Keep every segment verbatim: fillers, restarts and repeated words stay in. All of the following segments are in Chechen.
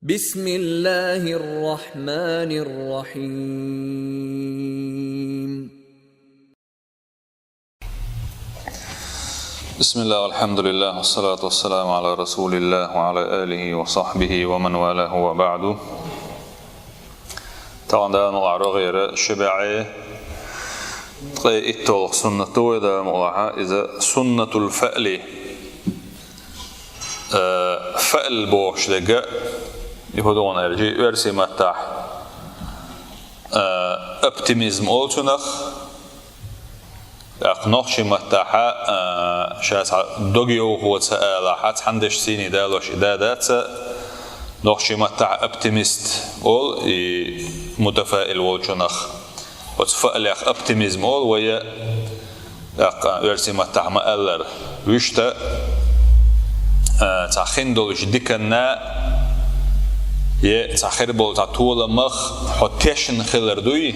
بسم الله الرحمن الرحيم. بسم الله والحمد لله والصلاة والسلام على رسول الله وعلى آله وصحبه ومن والاه وبعد. Тахана Дала мукъалахь рогӀера ши бӀаь ткъе итталгӀа суннат ду вай, Дала мукъалахь, иза суннатул фаъли. Э, фаъл бохуш дерг, и хӀун ду аьлча, оьрсийн маттахь, э, оптимизм олу цунах, тӀаккха нохчийн маттахь, э, ша цхьа дог йовхо ца алахь, цхьана дешан сийне далош и да дац, нохчийн маттахь оптимист олу и мутафаил волчунах. Оцу фаълех оптимизм олу вай, тӀаккха оьрсийн маттахь ма-аллара, вуьшта, а, цхьа хин долчу диканна, е цхьа хир болу цхьа толамах хьо тешна хилар дуй,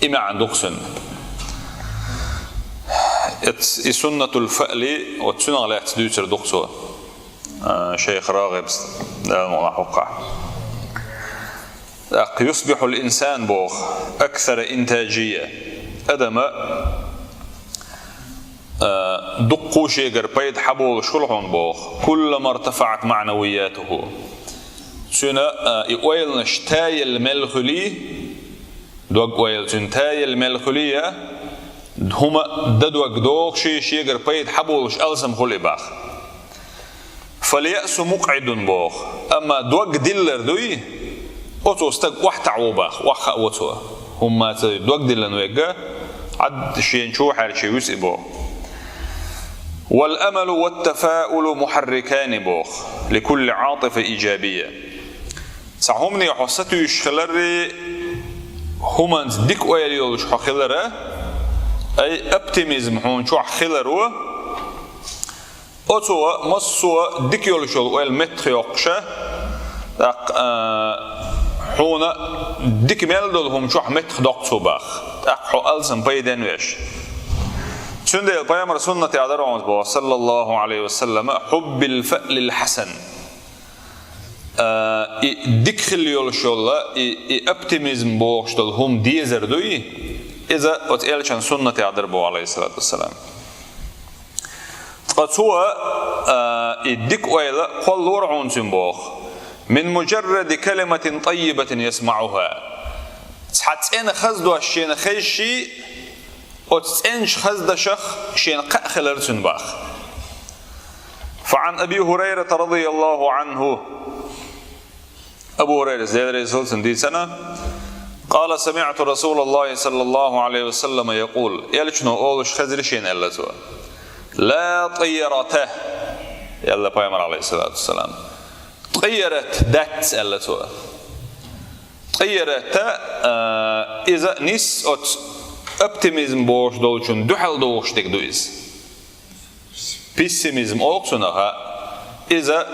и маьӀна ду-кх цуьнан. Эц-, и суннатул фаъли, вот цуьнах лаьцна дуьйцур ду-кх цо. А, шайх РагӀибс, Дала мукъалахь, хӀокхахь. ТӀаккха «يصبح الإنسان», боху, «أكثر إنتاجية». Адам, а, дуккха шегара пайда хьаболуш хуьлу хьуна, боху, «كلما ارتفعت معنوياته». Цуьнан, а, и ойланаш тайелла мел хуьлий, дог-ойла цуьнан тайелла мел хуьлий, хӀума дан дог догӀуш, шегара пайда хьаболуш алсам хуьлий, боху. «فاليأس مقعد», боху. Амма дог диллар дуй, оцо стаг охьатаӀаво, боху, охьахаа цо. ХӀумма ца дог диллина верг, Ӏад шена чу хьаьрчий вуьсу и, боху. «والأمل والتفاؤل محركان», боху, «لكل عاطفة إيجابية». Цхьа хӀумане хьо сатуьйсуш хиларрий, хӀуманца дика ойла йолуш хьо хилар, ай, оптимизм хьуна чохь хиларо, оцо массо а дика йолуш йолу ойла меттах йоккхуш, тӀаккха, а, хьуна дика мел долу хӀума чохь меттах доккху цо, боху, тӀаккха хьо алсам, пайденна веш. Цундела пайхамар суннатехь дара хьуна, боху, саллаллаху Ӏалайхи ва саллама: «حب الفأل الحسن». А, и дика хила йолуш йолу, и, и оптимизм бохуш долу хӀума дезар дуй, иза оцу элчан суннатехь дара, боху, Ӏалайхиссалату вассалам. Ткъа цо, а, и дика ойла кхоллора хьуна цуьнан, боху: «من مجرد كلمة طيبة يسمعها». Цхьа цӀена хаза дош шена хезчий, оцу цӀеначу хаза дашах шена кхаъ хилар цуьнан, боху. فعن أبي هريرة رضي الله عنه. Абу ХӀурайрас, Дела реза хуьлда цунна, дийцина: «قال: سمعت رسول الله صلى الله عليه وسلم يقول». Элчано олуш хезира шена, аьлла цо: «لا طيرة», аьлла пайхамар, Ӏалайхиссалату вассалам. «Тайрат дац», аьлла цо. Тайрат, а, иза нисса оцу оптимизм бохуш долчун дуьхьал дохуш дерг ду иза. Пессимизм олу цунах, иза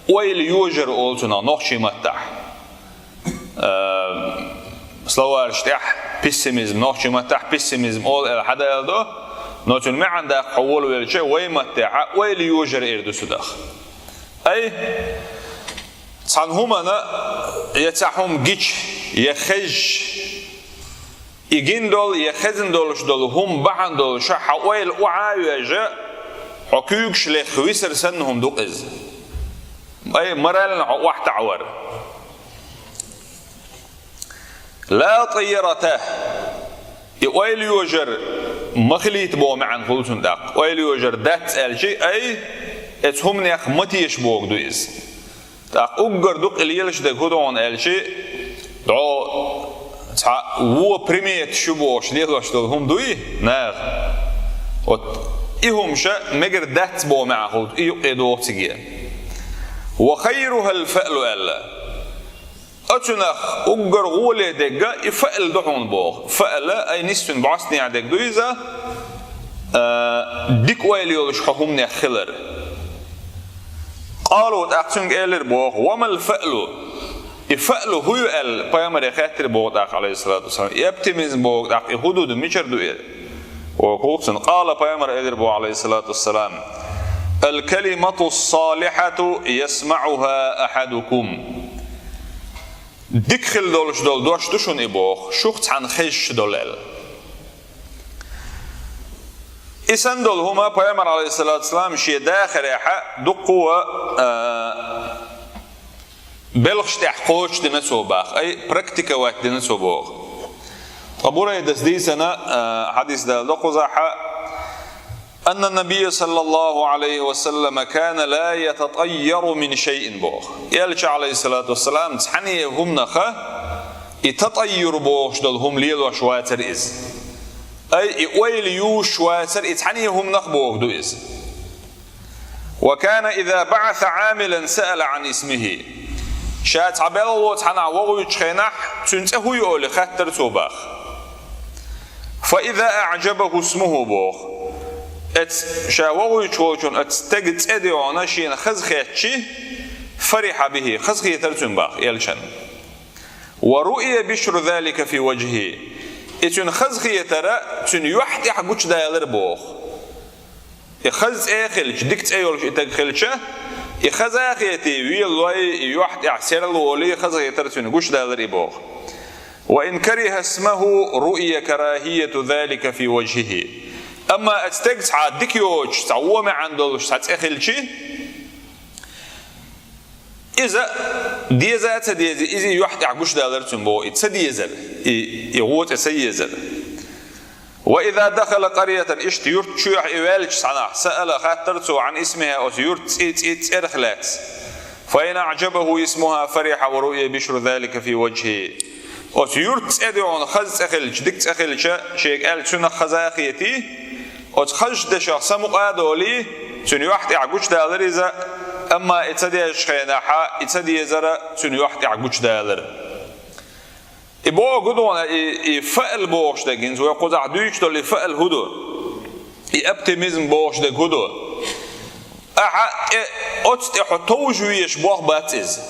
ойла йожар олу цунах нохчийн маттахь. Э, словарш тӀехь пессимизм, нохчийн маттахь пессимизм олу аьлла хьадаьлла до, но цуьнан маьӀна даккха хьо волавелча, вай маттахь ойла йожар эр ду цунах. Ай, цхьана хӀумана, я цхьа хӀума гича, я хезча, и гина долу я хезна долуш долу хӀума бахьана долуш хьан ойла охьа а йоьжна, хьо куьйгаш лехха висар санна хӀума ду-кх иза. Ай, морально хьо охьатаӀавар. «لا طيرة». И ойла йожар ма хилийта боху маьӀна хуьлу цунна тӀаккха. Ойла йожар дац аьлчи, ай, эцу хӀуманех ма теша боху ду иза. ТӀаккха уггар дукха и лелаш дерг хӀун ду хьуна аьлчи, дӀо цхьа вон приметаш ю бохуш лелош долу хӀума дуй наха? Вот и хӀума ша мегар дац боху маьӀна хуьлу, и юкъе доху циге. «وخيرها الفأل», аьлла. Оцунах уггар гӀоле дерг и фаъл ду хьуна боху. Фаъл, ай, нисса цуьнан бӀостанехьа дерг ду иза, а, дика ойла йолуш хьо хӀуманех хилар. «قالوا», тӀаккха цуьнга элира боху: «وما الفأل؟» И фаъл хӀун ю аьлла, пайхамаре хаьттира боху тӀаккха, Ӏалайхиссалату вассалам. И оптимизм боху тӀаккха, и хӀун ду, мичара ду и? Боху цунна. «قال», пайхамар элира боху, Ӏалайхиссалату вассалам: الكلمة الصالحة يسمعها أحدكم. Дика хила долуш долу дош ду шуна и боху, шух цхьанна хезаш долу аьлла. И санна долу хӀума Пайхамар, алейхиссалату вассалам, шен дахарехьа дуккха а, а, белхаш тӀехь кхочушдина цо баха, ай, практиковать дина цо боху. Ткъа Бурайдас дийцина, а, хьадис дала до кхузахьа, أن النبي صلى الله عليه وسلم كان لا يتطير من شيء боху. Элча, алейхиссалату вассалам, цхьанне хӀумнаха и татайюр бохуш долу хӀума лелош вацара иза. Ай, и ойла юзуш вацара и цхьанне хӀумнах боху ду иза. وكان إذا بعث عاملا سأل عن اسمه. Ша цхьа белхало цхьанхьа вогӀуьйтучу хенахь, цуьнан цӀе хӀу ю олий хаттар цо баха. فإذا أعجبه اسمه боху. Эц-, ша вогӀуьйтуш волчун оцу стеган цӀе дегӀана шена хаза хетчи, فرح به, хазахетара цуьнан баха, элчан. ورؤي بشر ذلك في وجهه. И цуьнан хазахетара цуьнан юьхь тӀехь гучудалара боху. И хаза цӀе хилча, дика цӀе йолуш и таг хилча, и хаза а хетий, велалой, и юьхь тӀехь серлаволий, хазахетара цуьнан гучудалара и боху. وإن كره اسمه رؤي كراهية ذلك في وجهه. Амма оцу стеган цхьа дика йоцуш, цхьа вон маьӀна долуш цхьа цӀе хилчи, иза деза а ца деза, иза и юьхь тӀехь гучудалара цуьнан боху, и ца дезар, и, и гӀо цӀе ца езар. وإذا دخل قرية, иштта юрт чоьхьа и ваьлча цхьанхьа, سأل, хаттар цо, عن اسمها, оцу юрт цӀе-, цӀе-, цӀерах лаьцна. فإن أعجبه اسمها فرح ورؤي بشر ذلك في وجهه. Оцу юрт цӀе дегӀана хаза цӀе хилча, дика цӀе хилча, шега аьлла цуьнах хаза а хетий, оцу хазачу дешах самукъа а долий, цуьнан юьхь тӀехь гучудалара иза, амма и ца дезачу хенахьа, и ца дезара цуьнан юьхь тӀехь гучудалара. И боху гу дона, и, и фаъл бохуш дерг, хӀинца вай кхузахь дуьйцуш долу и фаъл хӀу ду? И оптимизм бохуш дерг хӀу ду? Ахьа тӀе, оцу тӀе хьо товжа везаш болх бац иза.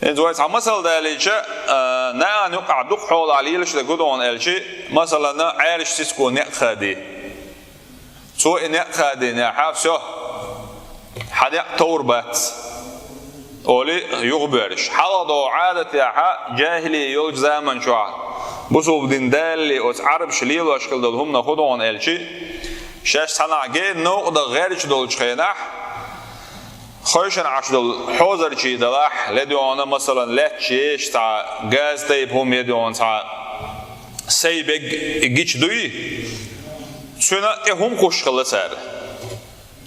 ХӀинца вай цхьа масал далийча, а, нахана юкъахь дукха хьолахь лелаш дерг хӀу дона аьлчи, масалана, Ӏаьржа сицаго некъ хадий. Цо и некъ хадийнехьа, всё, хьан некъ товр бац, олий юхабоьрзуш. Хьалха догӀу Ӏадатехьа, жахӀили йолчу заман чохь, бусулба дин далале оцу Ӏарбаша лелош хила долу хӀуманах хӀу дона аьлчи, шаьш цхьанхьа гена новкъа дан гӀерташ долчу хенахь, хойшина Ӏаш долу хьозарчий далахь, ледоьгӀна, масалан, лаьтташ еш цхьа газа тайпа хӀума, едоьгӀна цхьа сайбег гича дуй, цуьнан тӀе хӀума кхуссуш хилла цара.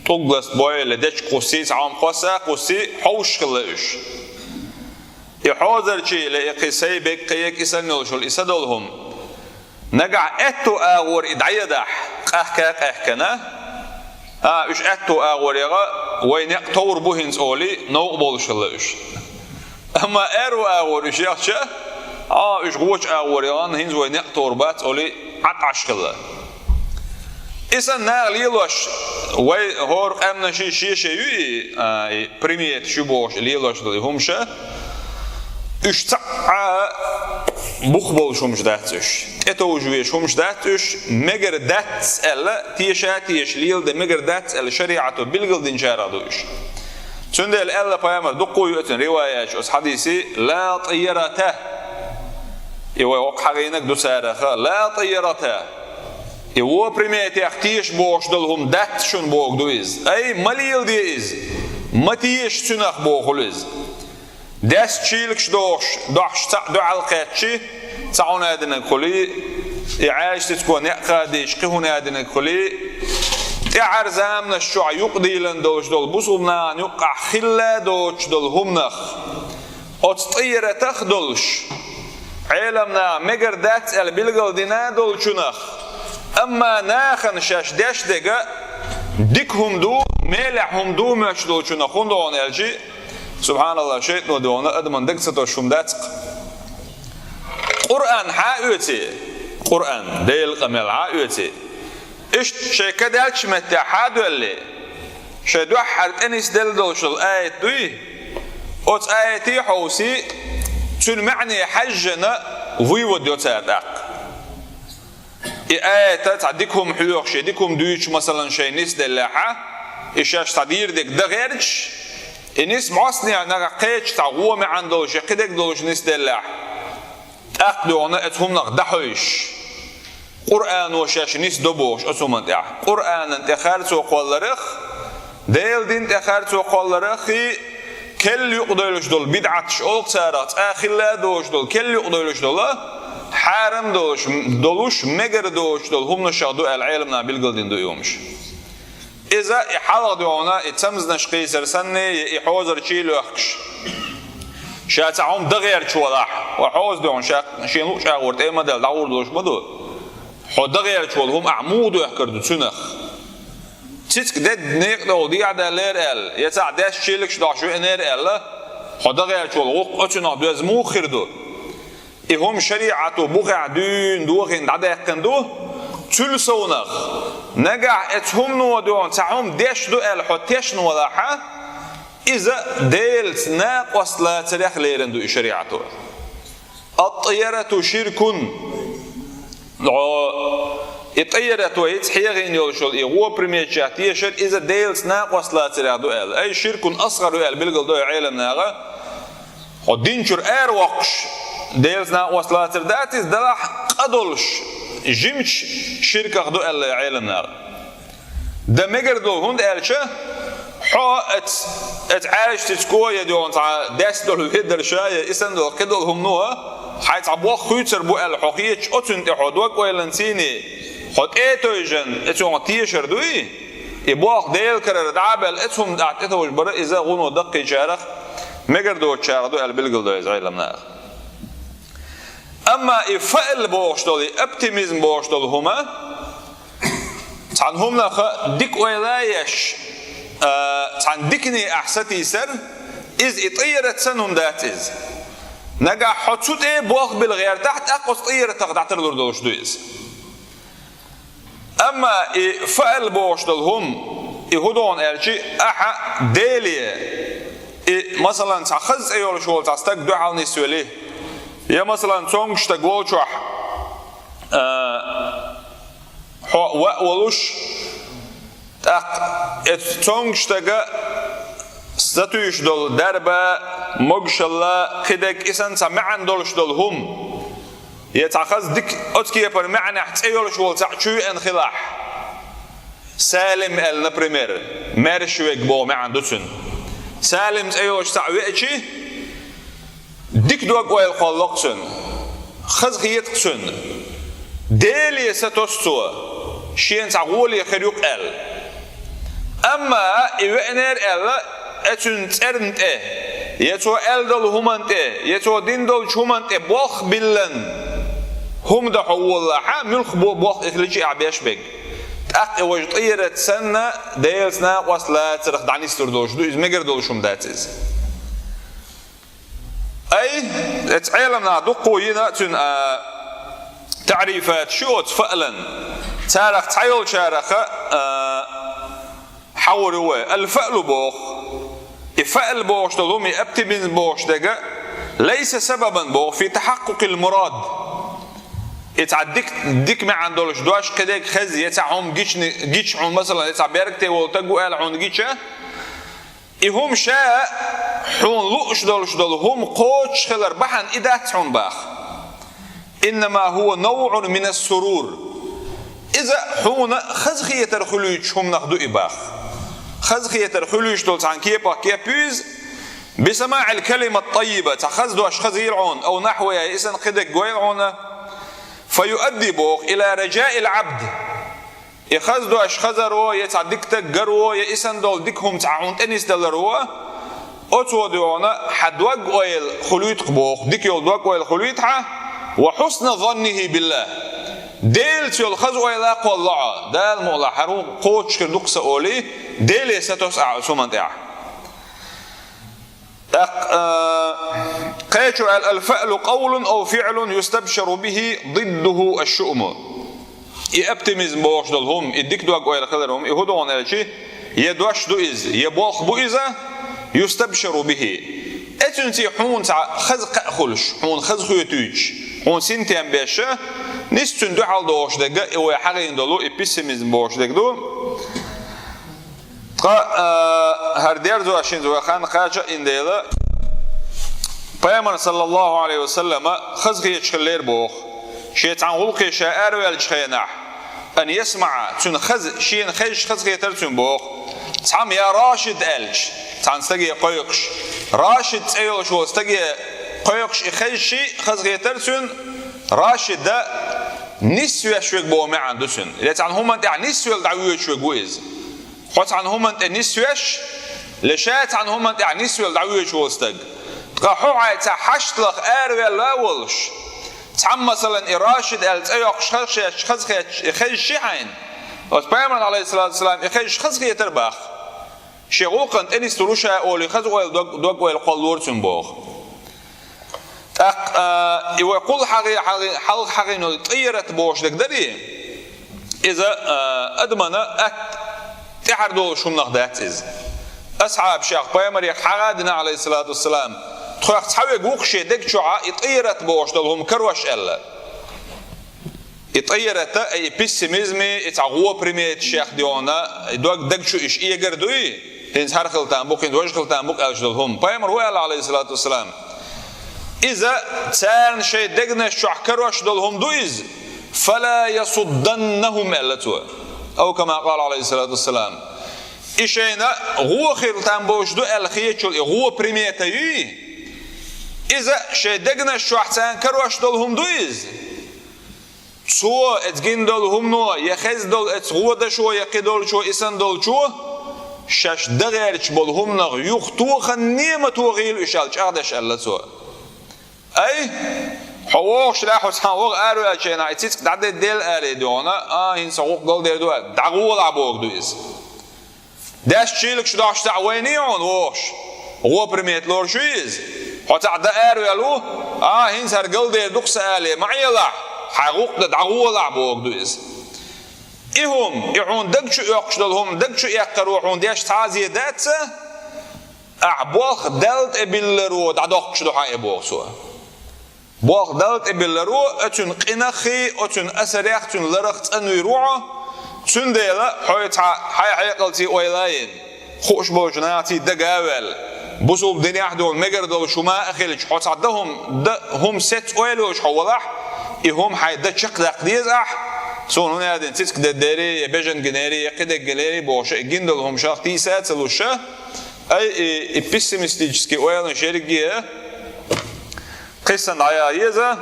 ТӀуггаст бойла, дечиг кхуссий, цхьа хӀума кхосса а кхуссий, хьовсуш хилла уьш. И хьозарчий ле, и кхин сайбег, кхин ек и санна йолуш йолу и са долу хӀума. Нагахь аьтту агӀор и дӀаедахь, къахка а къаьхкина, а, уьш аьтту агӀор яга, вай некъ товр бу хӀинца олий, новкъа болуш хилла уьш. Амма аьрру агӀор уьш яхча, а, уьш гӀочу агӀор яга, хӀинца вай некъ товр бац олий, Ӏа Ӏаш хилла. И санна наха лелош, вай хӀора къаьмнаший шен-шен ю и, а, и приметаш ю бохуш, и лелош долу и хӀумаш, уьш цхьа а бух болуш хӀумаш дац уьш. ТӀетовжа везаш хӀумаш дац уьш, мегар дац аьлла, теша а теша леладан мегар дац аьлла, шариӀато билгалдинчарах ду уьш. Цундела аьлла пайхамар, дуккха а ю оцун риваяташ оцу хьадисий, ла тӀийрата. И вай хӀокху хьагӀийнарг ду царах, ла тӀийрата. И вон приметех теша бохуш долу хӀума дац шуна боху ду иза. Ай, ма леладе иза. Ма теша цуьнах бохуш хилла иза. Даьсса чийлакаш дохуш, дохьуш цхьаъ дуьхьал кхаьччи, цхьа хӀун а динарг хуьлий, и Ӏаьржа сицаго некъ хадийча, кхин хӀун а динарг хуьлий, тӀаьхьара заманаш чохь юкъадийлина долуш долу бусулба нахана юккъахь хилла доцуш долу хӀуманах, оцу тӀийратах долуш, Ӏеламнаха мегар дац аьлла билгалдина долчунах, амма нахана шаьш деш дерг дика хӀума ду, мелехь хӀума ду моьттуш долчунах хӀун догӀу аьлчи, субхьаналлахӀ, шайтӀано догӀу адаман даг ца тосуш хӀума дац-кх. Къуръан хьа а оьций, Къуръан, Делан къамел хьа а оьций, иштта шайн ка даьллачу меттехь хьа а доьллий, шайн дуьххьара тӀе нисделла долуш долу аят дуй, оцу аятий хьовсий, цуьнан маьӀне хьаьжжина вывод йо цара тӀаккха. И аята цхьа дика хӀума хьоьхуш, я дика хӀума дуьйцуш, масалан, шайн нисделлехьа, И шаьш цхьа дийр дерг дан гӀерташ, и нис бӀостанехьа нагахь кхеча цхьа гӀо маьӀан долуш я кхидерг долуш нисделлехь, тӀаккха дуьхьал оцу хӀуманах дӀахьуьйсуш, Къуръано шаьш нисдо бохуш оцу хӀуманна тӀехь. Къуръанан тӀе харцо кхолларах, Делан дин тӀе харцо кхолларах и, керла юкъадевллаш долу бидӀаташ олу царах, цкъа хилла а доцуш долу, керла юкъадевллаш долу, хьарам долуш, долуш, мегар доцуш долу хӀуманашах ду аьлла, Ӏеламнаха билгалдина ду и хӀуманаш. Иза и хьалха дуьхьал и цамзанаш кхийсар санна, и хьозарчий лоьхкуш, ша цхьа хӀума дан гӀерташ валахь, ва хьоза дуьхьал ша шен луъу чӀагӀо тӀе ма делла, дӀагӀур долуш ма ду. Хьо дан гӀерташ волу хӀума ахь муха доьхкур ду цуьнах? Цициг дедда некъа тӀехула дехьадаьллера аьлла, я цхьаъ дес чиллакаш дохьуш веанера аьлла, хьо дан гӀерташ волу гӀуллакх оцунах доьзна муха хир ду? И хӀума шариӀато бухахь дуьйна дохийна дӀадаьккхина ду, цуьнан совнах, нагахь оцу хӀумано дуьхьал цхьа хӀума деш ду аьлла хьо тешна валахь, иза Делаца накъост лацарех лерина ду и шариӀато. Ат-тайярату ширкун. О, и тайярат вай хӀинца хьехийна йолуш йолу и гӀо примечех тешар, иза Делаца накъост лацарех ду аьлла. Ай ширкун асгӀар ю аьлла билгалдо и Ӏеламнаха. Хьо дин чуьра аравоккхуш, Делаца накъост лацар дац иза, делахь къа долуш, жимачу ширках ду аьлла Ӏеламнаха. Дан мегар долу, хӀунда аьлча, хьо оцу, оцу Ӏаьржа цициг я дуьхьал цхьа дес долу ведар ша, я и санна долу кхидолу хӀумано, хьайн цхьа болх хуьйцур бу аьлла хьо хеташ, оцунна тӀе хьо дог-ойланца, хьо тӀе а тевжина, оцунах тешар дуй, и болх Делан карара дӀа а баьлла, оцу хӀуманна тӀехь тӀетовжа бара иза гӀуно даккхийчарах, мегар доцучарах ду аьлла билгалдо иза Ӏеламнаха. Амма и фаъл бохуш долу, и оптимизм бохуш долу хӀума, цхьана хӀуманах дика ойла еш, а, цхьана дикане ахь сатийсар, иза и тайярат санна хӀума дац иза. Нагахь хьо цу тӀе болх била гӀертахь, тӀаккха оцу тайяратах дӀатарлур долуш ду иза. Амма и фаъл бохуш долу хӀума, и хӀун ду аьлча, ахьа Деле, и, масалан, цхьа хаза цӀе йолуш волу цхьа стаг дуьхьал нисвелли, я, масалан, цомгуш стаг волчохь, а, хьо ваъ волуш, тӀаккха оцу цомгуш стага сатуьйсуш долу дарба, могушалла, кхидерг, и санна цхьа маьӀна долуш долу хӀума, я цхьа хаза дика оцу кепара маьӀнехь цӀе йолуш волу цхьаъ чу веана хилахь, Салим аьлла, например, маьрша верг боху маьӀна ду цуьнан. Салим цӀе йолуш цхьаъ веачи, дика дог-ойла кхолло-кх цуьнан, хазахета-кх цуьнан, Деле сатосу цо, шена цхьа гӀоле хир ю-кх аьлла. Амма и веанера аьлла, оцуьнан цӀерна тӀе, я цо аьлла долу хӀуманна тӀе, я цо дина долчу хӀуманна тӀе болх биллина хӀума дан хьо волалахь, муьлхха бо-, болх и хилча а ахь беш берг, тӀаккха и важа тайярат санна, Делаца накъост лацарх дӀанислур долуш ду, иза мегар долуш хӀума дац иза. Ай, эцу Ӏеламнаха дуккха йина цуьнан, а, таърифат шу оцу фаълан. Царах цхьайолчарах, а, хьахор ю вай. Ал-фаълу боху. И фаъл бохуш долу хӀума, и оптимизм бохуш дерг, лайса сабабан боху фи тахьаккукъил мурад. И цхьа дик-, дика маьӀна долуш дош, кхидерг хеза, я цхьа хӀума гични-, гича хьуна, масалан, я цхьа бергте волу стаг ву аьлла хьуна гича, и хӀума ша хьуна лууш долуш долу хӀума кхочуш хилар бахьана и дац хьуна баха. Иннама хӀува навъун минас-сурур. Иза хьуна хазахетар хуьлуьйтуш хӀуманах ду и баха. Хазахетар хуьлуьйтуш долу цхьана кепах кеп ю иза. Бисамаъил калимат-таййиба, цхьа хаза дош хазийла хьуна, ав нахьвиха, и санна кхидерг гойла хьуна. Фа юадди боху, ила ражаил абд. И хаза дош хазаро, я цхьа дика стаг гаро, я и санна долу дика хӀума цхьа хьуна тӀенисдаларо, оцо дуьхьал хьан дог-ойла хуьлуьйту-кх боху, дика йолу дог-ойла хуьлуьйту хьан, ва хьусна заннихи биллахӀ. Делаца йолу хаза ойла а кхолло хьан, Дала мукъалахь хӀара хӀума кхочуш хир ду-кх сан олий, Деле сатосу ахь оцу хӀуманна тӀехь. ТӀаккха, а, кхечо аьлла: «Ал-фаълу къавлун ав фиълун юстабшару бихи диддуху аш-шуъму». И оптимизм бохуш долу хӀума, и дика дог-ойла хилар хӀума, и хӀун ду аьлча, я дош ду иза, я болх бу иза, юстабшару бихи. Эцуьнций хьуна цхьа хаза кхаъ хуьлуш, хьуна хаза хоьтуьйтуш, хьуна синтем беш, нис цуьнан дуьхьал дохуш дерг, и вай хьахийна долу, и пессимизм бохуш дерг ду. Ткъа, а, хӀара дерзош хӀинца вай ханна кхача а ина дела, Пайхамар, саллаллаху Ӏалайхи ва саллама, хазахеташ хиллера боху. Шен цхьана гӀуллакхе ша араваьллачу хенахь, ан ясмаӀа, цунна хаза, шена хезаш хазахетара цунна боху. Цхьамма я Рашид аьлча, цхьана стаге кхойкхуш, Рашид цӀе йолуш волу стаге кхойкхуш и хезаш хазахетара цунна, Рашида нисвеш верг боху маьӀна ду цуьнан. Или цхьана хӀуманна тӀехь нисвелла дӀавоьдуш верг ву иза. Хьо цхьана хӀуманна тӀе нисвеш, или ша цхьана хӀуманна тӀехь нисвелла дӀавоьдуш волу стаг. Ткъа хьо хьайн цхьа хьашталгӀа араваьлла а волуш, цхьамма, масалан, и Рашид аьлла цӀе йоккхуш хазахеташ, хазахеташ, и хезаш хьайна, оцу Пайхамарна, Ӏалайхиссалату вассалам, и хезаш хазахетара боху. Шен гӀуллакхана тӀе нисдолуш а олий, хаза ойла, дог, дог ойла кхоллора цуьнан боху. ТӀаккха, а, и вай кхул хьагӀе-, хьагӀе-, хьалха хьахийна йолу тӀийрат бохуш дерг дарий? Иза, а, адамана атта тӀаьхьара долуш хӀуманах дац иза. Асхьабашех Пайхамаре хьагӀ а дина, Ӏалайхиссалату вассалам, тхох цхьаверг ву-кх шен дег чохь и тӀийрат бохуш долу хӀума карош аьлла. И тӀийрата, и пессимизми, и цхьа гӀо приметашех дегӀана, и дог, даг чу иша эгар дуй, хӀинца хӀара хила там бу-кх, хӀинца важа хила там бу-кх аьллаш долу хӀума. Пайхамар хӀун аьлла, Ӏалайхиссалату вассалам? Иза царна шайн дегнаш чохь карош долу хӀума ду иза, «фала ясудданнахум», аьлла цо. Ау кама къала, Ӏалайхиссалату вассалам. И шайна гӀо хила там болуш ду аьлла хеташ йолу и гӀо примета юй, иза шайн дегнаш чохь царна карош долу хӀума ду иза. Цо, эцу гина долу хӀумано, я хезна долу эцу гӀо дашо, я кхидолчо, и санна долчо, шаьш дан гӀерташ болу хӀуманах юхатоханна немато гӀийла уьш аьлла чӀагӀдеш аьлла цо. Ай, хьо вогӀуш лаьхьа цхьана ваха араваьллачу хенахь, и цициг дӀадедделла аре дегӀана, а, хӀинца сан гӀуллакх галдер ду аьлла, дӀагӀолахь боху ду иза. Деш чийлакаш дохьуш цхьаъ вайний хьуна вогӀуш? ГӀо примета лоруш ю иза? Хьо цхьаъ дан араваьлла ву, а, хӀинца хӀара галдер ду-кх сан алий, ма Ӏелахь, хьайн гӀуллакх дан дӀагӀолахь боху ду иза. И хӀума, и хьуна даг чу оьккхуш долу хӀума, даг чу эккхаро хьуна деш цхьа а зе дац, ахь болх Далла тӀе билларо дӀадоккхуш ду хьан и боху цо. Болх Далла тӀе билларо, оцуьнан къинаххий, оцуьнан асарех, цуьнан ларах цӀанвийр ву хьо, цундела хьо цхьа хьайн хьекъалций ойла а йина, хууш болчу нахаций дага а ваьлла, бусулба динехь долу мегар долуш хӀума а хилча, хьо цхьа дан хӀума, дан хӀума сецца ойла йолуш хьо валахь, и хӀума хьайн дан чекхдаккха деза ахь, суна хӀун аьлла дина цициг деддерий, я бежан гинерий, я кхидерг гинерий бохуш, и гина долу хӀума шалха тийса а ца луш, ай, и, и пессимистический ойланаш ерриге а кхиссана дӀаяха еза,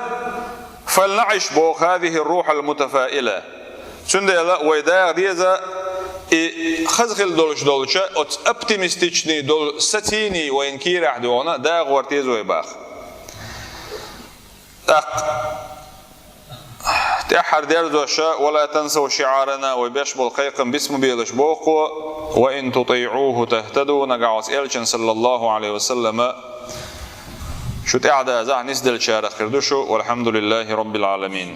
«фалнаӀиш», боху, «хазихи рухьал мутафаила». Цундела вай дагӀа деза и хаза хила долуш долчу оцу оптимистичный долу сациний вайна кийрахь догӀана дагӀа гӀорта еза вай баха. ТӀаккха тӀаьххьара дерзоша, «ва ла тансав шиӀарана», вай беш болу кхайкхам биц ма белаш боху, «ва ин тутиӀуху тахтаду», нагахь оцу элчан, саллаллаху Ӏалайхи ва саллама, шу тӀаьхьадазахь нисделлачарах хир ду шу, валхьамдулиллахи раббил Ӏаламин.